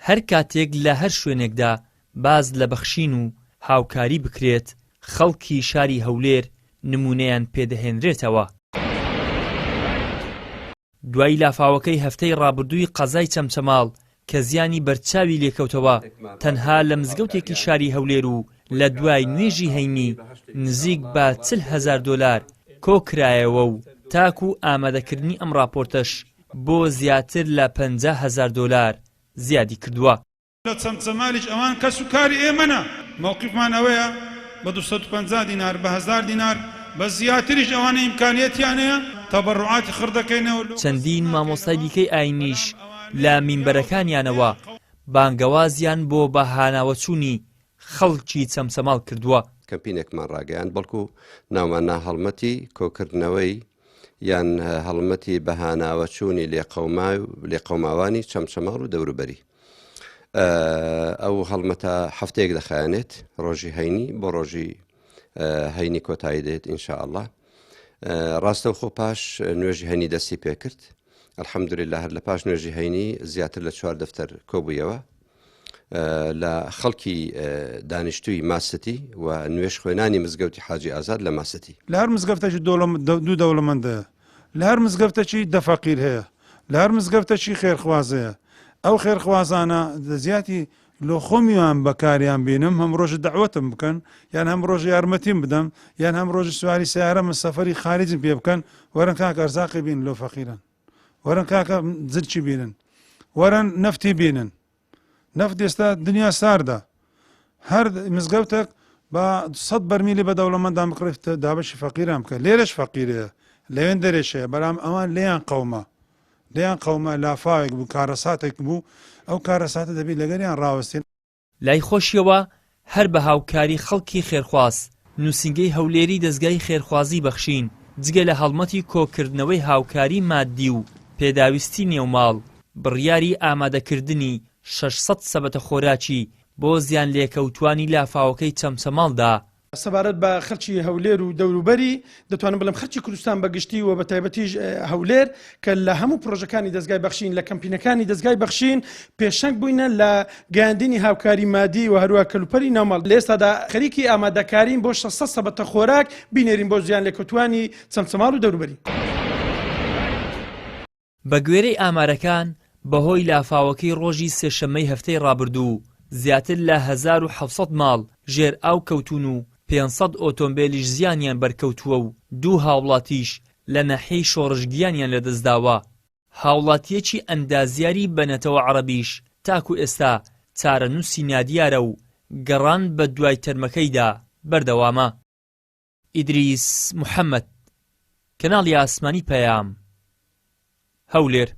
هەر کاتێک لە هەر شوێنێکدا باس لە بەخشین و هاوکاری بکرێت، خەڵکی شاری هەولێر نموونەیان پێدەهێنرێتەوە. دوای لافاوەکەی هەفتەی ڕابردووی قەزای چەمچەماڵ کە زیانی بەرچاوی لێکەوتەوە، تەنها لە مزگەوتێکی شاری هەولێر و لە دوای نوێژی هەینی نزیک بە 40 هەزار دۆلار کۆکرایەوە و تاکو ئامادەکردنی ئەم ڕاپۆرتەش بۆ زیاتر لە 50 هەزار دۆلار زیادی کردووە. لە چەمچەمالیش ئەوان کەس و کاری ئێمەنە، مەوقیفمان ئەوەیە بە 250 دینار، بە هەزار دینار، بە زیاتریش ئەوانەی ئیمکانیەتیان هەیە تەبەروعاتی خڕ دەکەینەوە لۆ چەندین کەسمان مامۆستای ناکەینەوە، دیکەی ئاینیش بەلام ئەوانەی لە پیاو و مینبەرەکانیانەوە قەوم. بانگەوازیان بۆ بە هاناوەچوونی خەڵکی چەمچەماڵ کردووە. کەمپینێکمان ڕاگەیاند، بەڵکو ناومان نا هەڵمەتی کۆکردنەوەی یان هەڵمەتی بەهاناوەچوونی لێقەوماوانی چەمچەماڵ و دەوروبەری. ئەو هەڵمەتە هەفتەیەک دەخایەنێت ڕۆژی هەینی بۆ ڕۆژی هەینی کۆتایی دێت ئینشاءله ڕاستەوخۆ پاش نوێژی هەنی دەستی پێکرد الحەمدلله هەر لە پاش نوێژی هەینی زیاتر لە چوار دەفتەر کۆبوویەوە لە خەڵکی دانیشتووی ماستی و نوێژ خوێنانی مزگەوتی حاجی ئازاد لە ماستی. لە هەر مزگەفتەکی دوو دەوڵەمەند هەیە، لە هەر مزگەفتەکی دە فەقیر هەیە، لە هەر مزگەفتەکی خێرخواز هەیە، ئەو خێرخوازانە لە جیاتی لۆ خۆمیان بەکاریان بینم هەم ڕۆژە دەعوەتم بکەن یان هەم ڕۆژە یارمەتیم بدەم یان هەم ڕۆژە سواری سەیارەمن سەفەری خاریجم پێ بکەن وەرن کاکە ئەرزاقی بین لۆ فەقیران. وەرن کاکە زرچی بینن وەرن نەفتی بینن نەفت ئێستا دنیا ساردە هەر مزگەوتێک بە سەد بەرمیلی بە دەوڵەمەندان بکڕێت دابەشی فەقیران بکە لێرەش فەقیرەیە لەوێن دەرێشەیە بەڵام ئەوان لێیان قەومە لێیان قەومە لافاوێک بوو کارەساتێک بوو ئەو کارەساتە دەبی لەگەریان ڕاوەستین. لای خۆشیەوە هەر بە هاوکاری خەڵکی خێرخواز، نووسینگەی هەولێری دەزگای خێرخوازی بەخشین، جگە لە هەڵمەتی کۆکردنەوەی هاوکاری ماددی و پێداویستی نێوماڵ، بڕیاری ئامادەکردنی 600 سەبەتە خۆراکی بۆ زیانلێکەوتووانی لافاوەکەی چەمچەماڵ دا. سەبارەت بە خەلکی هەولێر و دەوروبەری دەتوانم بڵێم خەلکی کوردستان بە گشتی و بە تایبەتیش هەولێر کە لە هەموو پرۆژەکانی دەزگای بەخشین لە کەمپینەکانی دەزگای بەخشین پێشەنگ بووینە لە گەیاندنی هاوکاری مادی و هەروە کەلوپەلی ناوماڵ لە ئێستادا خەریکی ئامادەکارین بۆ 600 سەبەتە خۆراک بینێرین بۆ زیانلێکەوتووانی چەمچەماڵ و دەوروبەری. بەگوێرەی ئامارەکان، بەهۆی لافاوەکەی ڕۆژی سێشەممەی هەفتەی ڕابردوو، زیاتر لە 1700 ماڵ ژێر ئاو کەوتوون و 500 ئۆتۆمبێلیش زیانیان بەرکەوتووە و دوو هاوڵاتیش لە ناحیەی شۆڕش گیانیان لەدەستداوە. هاوڵاتییەکی ئەندازیاری بە نەتەوە عەڕەبیش تاکو ئێستا چارەنووسی نادیارە و گەڕان بەدوای تەرمەکەیدا بەردەوامە. ئیدریس محەمەد، کەناڵی ئاسمانی پەیام، هەولێر.